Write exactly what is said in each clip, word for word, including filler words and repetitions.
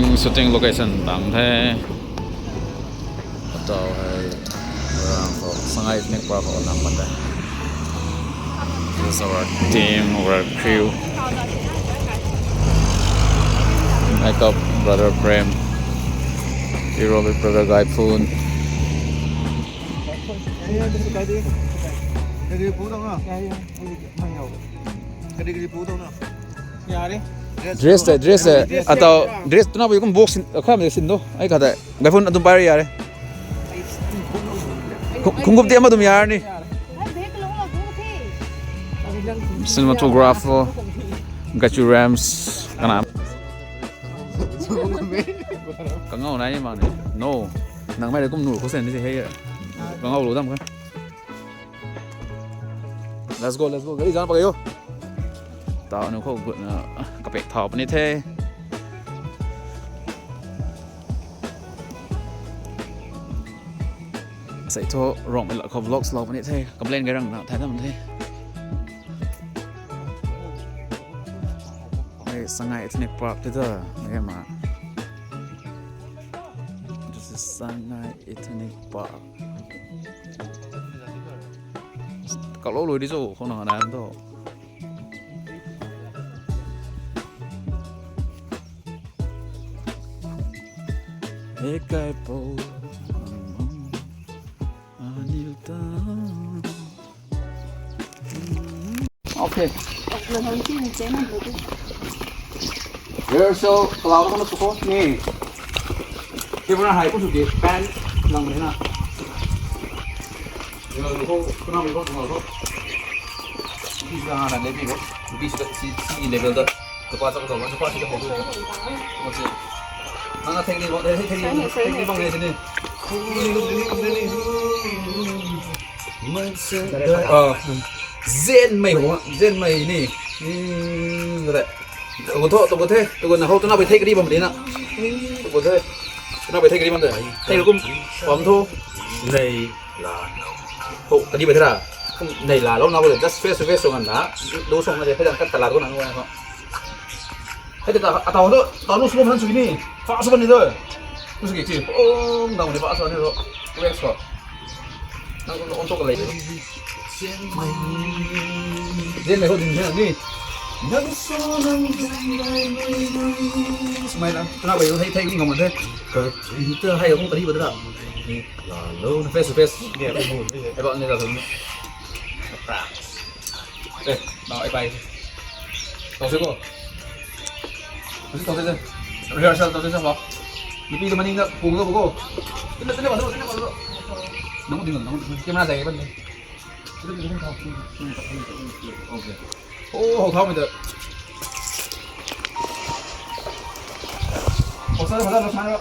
Shooting location tang the. Atau hei, Sangai Ethnic Park khou nam pat the. This is our team, our crew. Makeup, brother Prem. Hero, brother Gaiphun. Dress tei, dress tei. Atau dress twna bui kum box sin, kha mei sin do. Ai kha tei. Gaiphun atum pai ri yare. Khung, khungkup tiam atum yar ni. Cinematographer, Gachu Rams, kana. Kangau nai ni mang ni. No. Nang mai kum nu khou sen ni hei. Kangau lu dam kha. Let's go, let's go. Gari zang pak yo. Tau nu khou gut na kapek thau puni the. Sei thu rong mei la khou vlogs lou puni the. Complain gai rang na thai tam the. Hei Sangai Ethnic Park te ta. Hei ma. This is Sangai Ethnic Park. Kalou lui di cho, khou na na to. Hei kai po. Anil ta. Okay. Rehearsal kalau na suko ni. Camera hai pun suki pan lang ni na. Yo, ko kuna mi ko ko. Bisa na level ko. Bisa si si level da. Ko pa sa ko, ko pa si ko. Okay. Nang na thek ni ko, thek ni, thek ni bang ni ni. Ah, zenmei ho, zenmei ni. Hmm, re. Tu ko tho, tu ko the, tu ko na ho, tu na bai thek ri bam di na. Tu ko the. Tu na bai thek ri bam de. Thek kum bam tho. Nei la. Ho, kadi bai thera. Kum nei la lo na ko just face to face so ngan na. Do song na de, thek kan ta la ko na ko. Hei ta, atau tu, tau nu sum han sui ni. Fa sum ni tu. Tu sui ki. Oh, nang ni fa sum ni tu. Wax ko. Nang on to ka lei. Zen mei ho din zen ni. Nang so nang zen mei mei mei. Smai na. Tuna bai hei thei ni ngam de. Ka ta hei ko kari ba da. Ni la lo face to face. Ni ba ni la. Eh, now I buy. Tau se ko. Tau se, tau se. Rehearsal tau se sa ba. Nupi tu maning na pung lo ko. Tina, tina ba, tina ba. Nang ding, nang ding. Camera jai ban. Okay. Oh, how come the? Oh, sorry, sorry, sorry.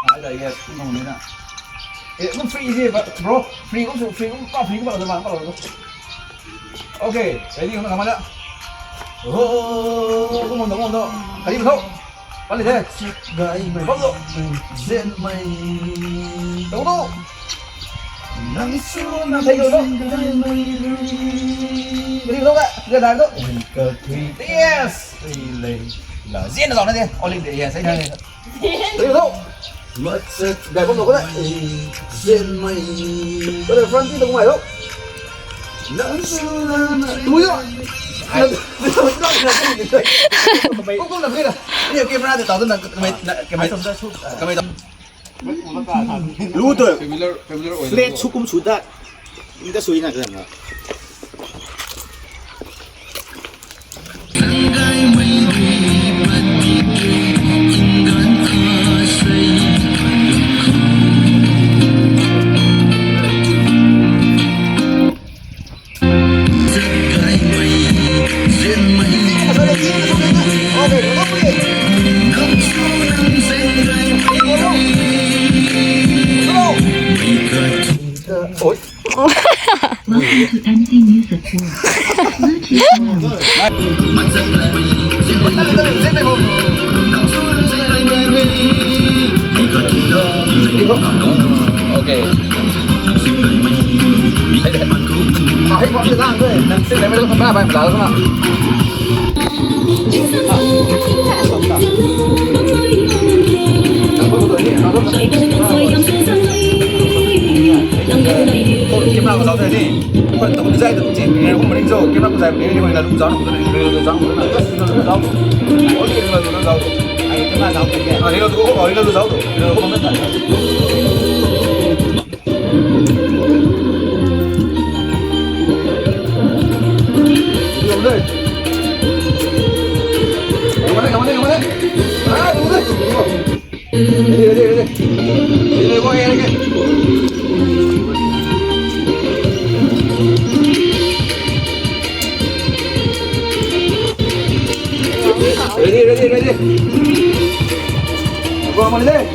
Ai da, yes, kum nang ni na. Eh, kum free easy, bro. Free kum, free kum, pa free kum, pa lo, pa lo. Okay, ready, kum nang mana. Oh, kum nang, kum nang. Kadi ba tho. Pali the. Gai mei. Bam lo. Zen mei. Tau tho. Nang su nang thei lo. Zen mei. Kadi ba tho ka. Zen mei tho. Yes. Lei. La zen na lo na de. Only the yes. Ai na. Tui tho. Gai bam lo ko le. Zen mei. Ko le front ti tu mai lo. Nang su na na. Tui tho. Kum kum na kira. Ni camera de tau na kamei, kamei. Kamei tau. Lu tu. Familiar, familiar oil. Flat su kum su da. Inta sui na kira na. Oi. Welcome to M C Music World. Bluetooth mode. Okay. Ready, ready, ready. Ready, go, ready, ready. Ready, ready, ready. Go, Amani, ready.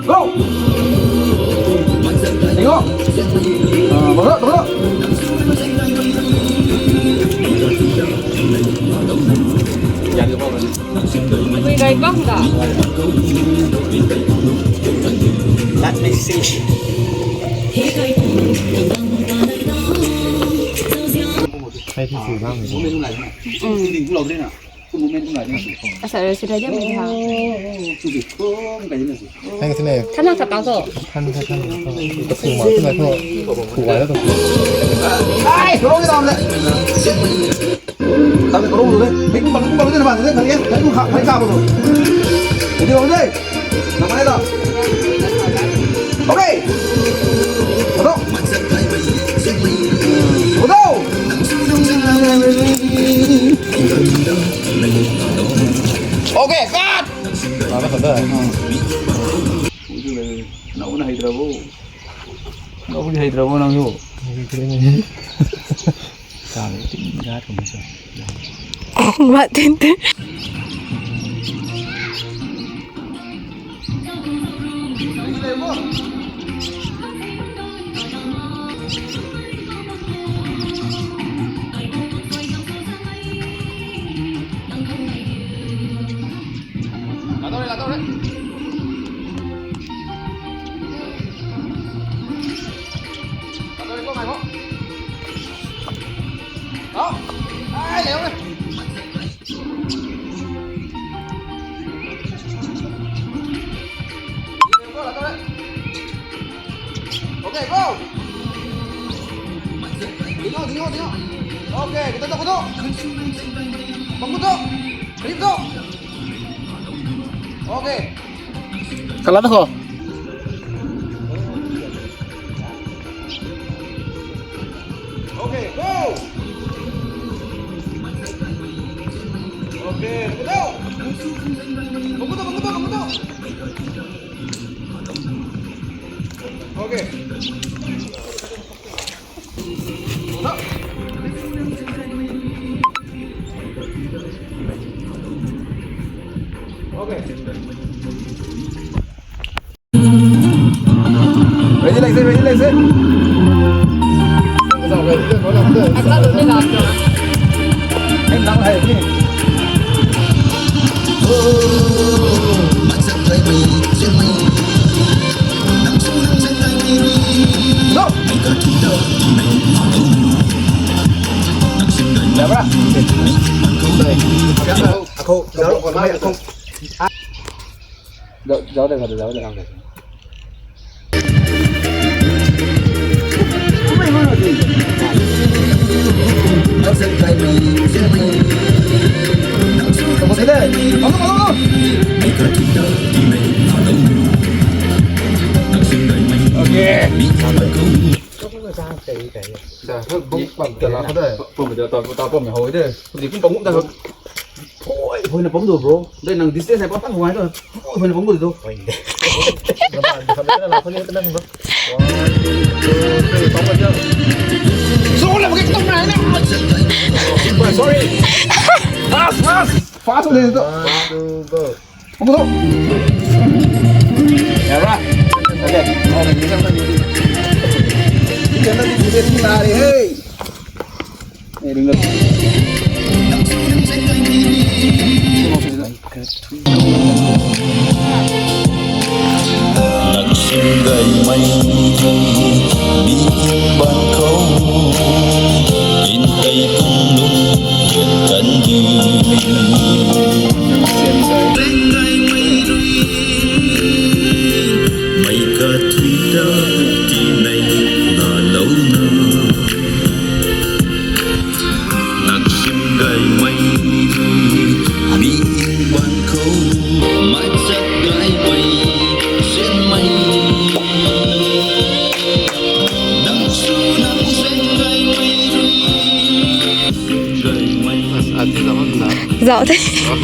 Go. Ready, go. Ah, bagra, bagra. Gui gay bam da. Let me see. Hai thi si bam. Asa rui si rai diam ni ha. Hai thi ne. Thana sa tau to. Than than than. Ka pu ma tu na to. Pu wa to. Ai, rong ni dam le. Tang rong le. Bing bang bang ni na ba le. Thang ye. Thang ha, thang ka bo. Ready, ready. Namai da. Okay. Ado. Ado. Okay, cut. Nana kanda. Nau na hei drabo. Nau na hei drabo nang yo. Kami tin gat kami sa. Mat tin tin. Okay, go. Dingo, dingo, dingo. Okay, kita tu, kita tu. Bangku tu. Rip tu. Okay. Kalat ko. Okay, go. Okay, bangku tu. Bangku tu, bangku tu, bangku tu. Okay. Okay. Ready, like this, ready, like this. Hey, now, hey, hey. Go! Camera. Ako, ako, ako. Zauc, zauc de, zauc de. Okay. Sa, bung pam ta la kho de. Pam ta, ta, ta pam hoi de. Di pum pam ta. Oi, hoina pam do, bro. Dei nang distance hai pa tang huai to. Oi, hoina pam do. Oi, de. Sorry. Fast, fast. Fast le to. One, two, go. Pam do. Ya, bro. Okay. Oh, ni sang ni. Ni sang ni. Ni sang ni. Hey. Nang sin gaymei mi ban khou, in tei pum lung kan di. Mei ka tui ta ti nei na lou na.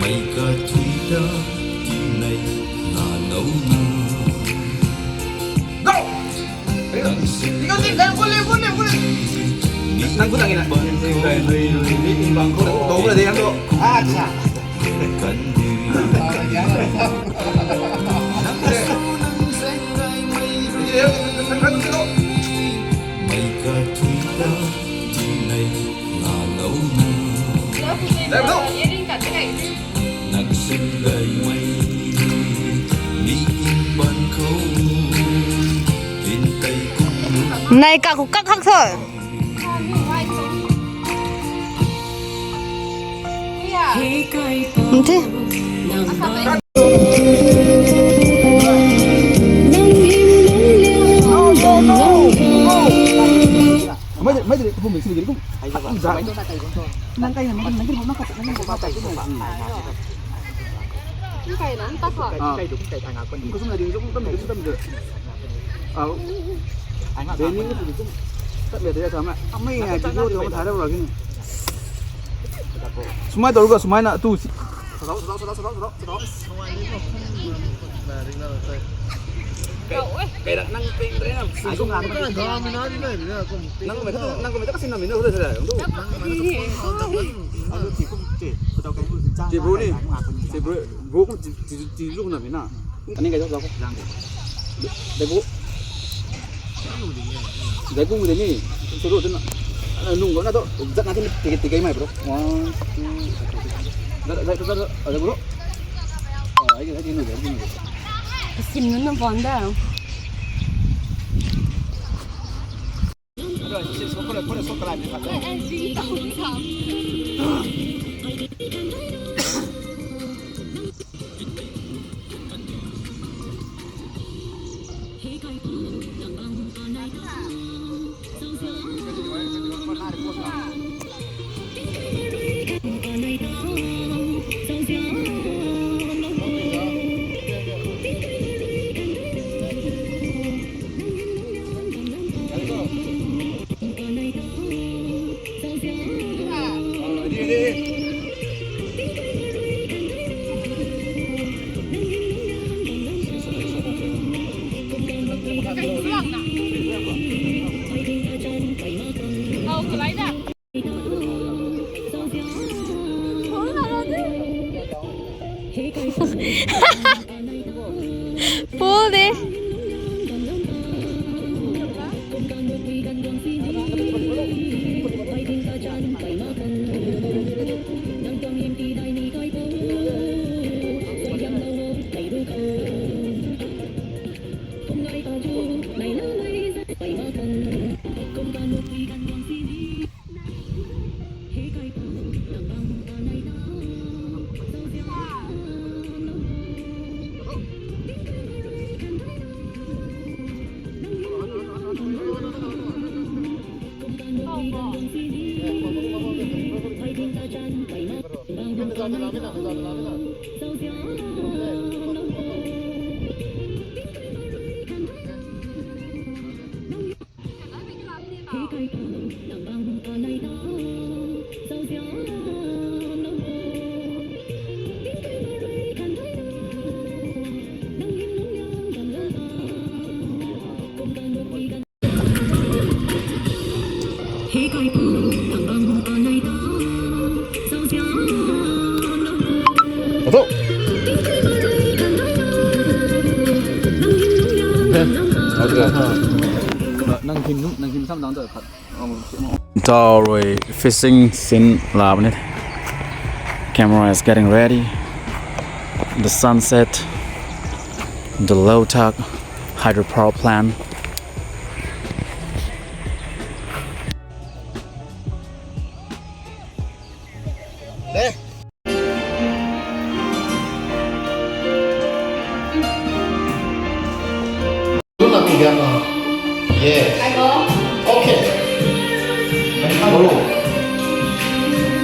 Mei ka thui da ti nei na lou na. Go! Nang si nang pu nang pu nang pu nang. Nang pu nang ina. Nang pu nang ina. Nang pu nang ina. Acha. Nai ka ku kak hak tho. Nti. Sumai tawruga sumai na tu si. Nang nang nang kami kasi na mina hula sila. Ti bro ni. Ti bro. Bro kum ti ti ti lu na mina. Ani kai lau. Dai bu. Dai bu de ni. Suru tu na. Nung na to. Zat na ti ti kai mai bro. One, two, three. Sim nunc na bam da. Full de. Ato. Nang hym, nang hym sam dang ta khat. Daw rui fishing scene la bam ni. Camera is getting ready. The sunset, the Lothak hydropower plant. Luna pigan na. Yes. Okay. Hello.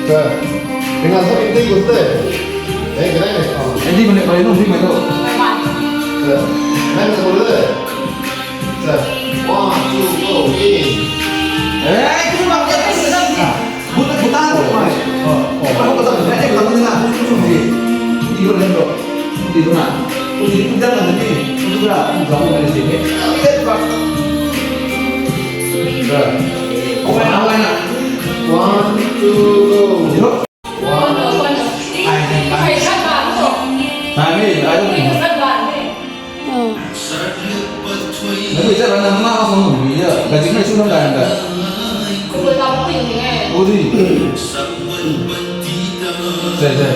Sir. Ringa sa ping ting guste. Eh, kena ni. Hindi mana kau ni, hindi mana kau. Sir. Mana kau ni. Sir. One, two, go. In. Eh, kau nak kata ni. Buta, buta tu mai. Oh, oh. Kau kata ni, eh, kau ni na, tu tu tu ni. Di ko lendo. Di tu na. Tu di tu dah na ni. Tu tu dah. Jauh na ni. Step back. Dah. Oh, awai na. One, two, go. Zero. One. Ai, ai. Ai, ai, ai. Nami, zat rana mna song nui ya. Gajik nai sung tham dai nda. Udi. Zai, zai.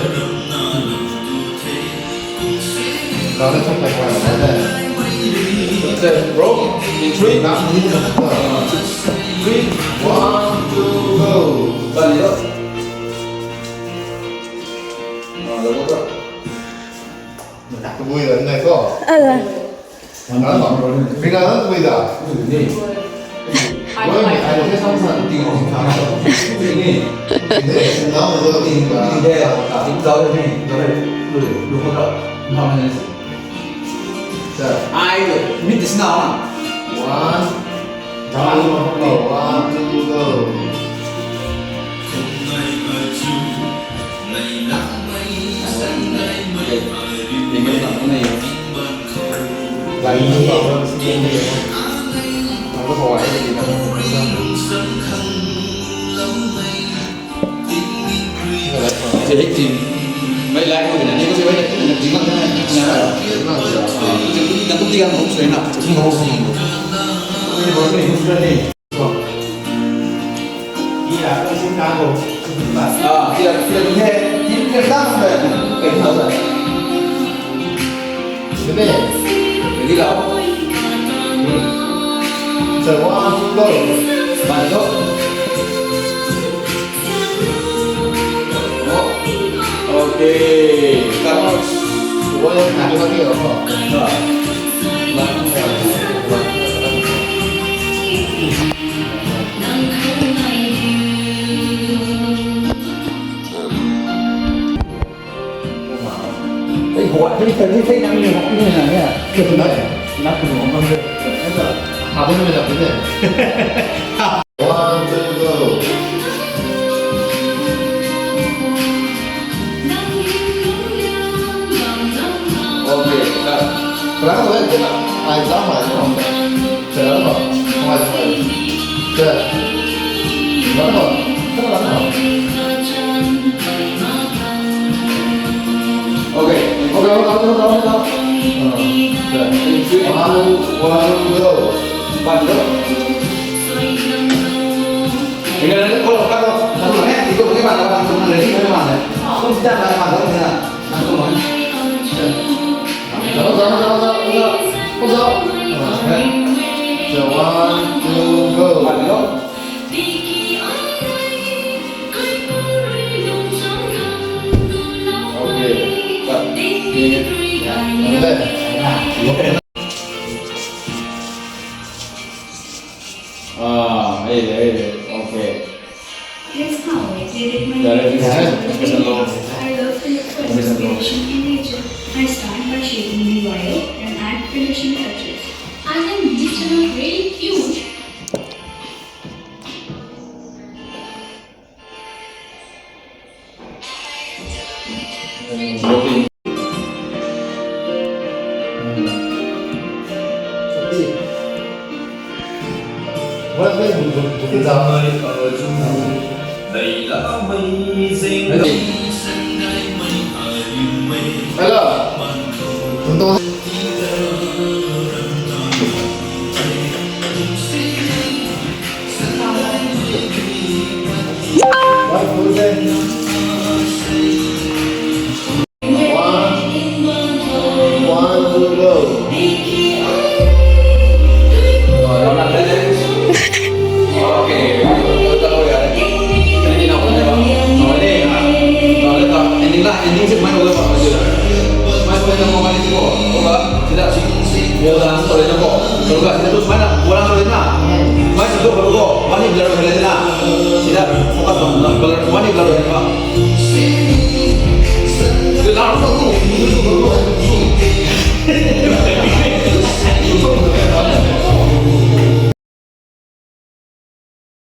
Rana thak thak rana thak thak. Zai, bro. In three. Three. One, two, go. Zai, zai. Ah, zai, zai. Tabui da, nai ko. Ala. Tabui da. Wai, ai, ai, sam san ting ting ta. Ni. Ni, na mo do ting ta. Ni de, ting ta ni. Lu, lu ko ta. Ma ma ni. Sir. Ai, meet this now. One. One, two, go. Ready, now. So, one, two, go. One, go. Okay, cut. One, two, go. Ah. Ei, huat hei, tei, tei, nang ni huat ni na, ya. Nang ni huat ni na. Nang ni huat ni na. One, two, go. Okay, cut. Perang tu kan, ai zam ai zam. Perang tu, ai zam ai. Perang tu, perang tu. Okay, okay, okay, okay, okay. One, one, go. One, go. Ini ada kalau kalau satu ni itu ni mana mana tu mana ni mana mana. Aku tidak mana mana ni. Aku mana. Go, go, go, go, go. Go, go. So, one, two, go. One, go. Okay, cut. Ini. Ya. Ah, hey, hey, okay. Let's now dedicate my Yeah, let me guitar to the Christian Lord. I love to look for inspiration in nature. I start by shaping the wire and add finishing touches. I think this turn out really cute. Hello. One, one, two, go. Sida focus bam na, blur hei na. Blur hei na.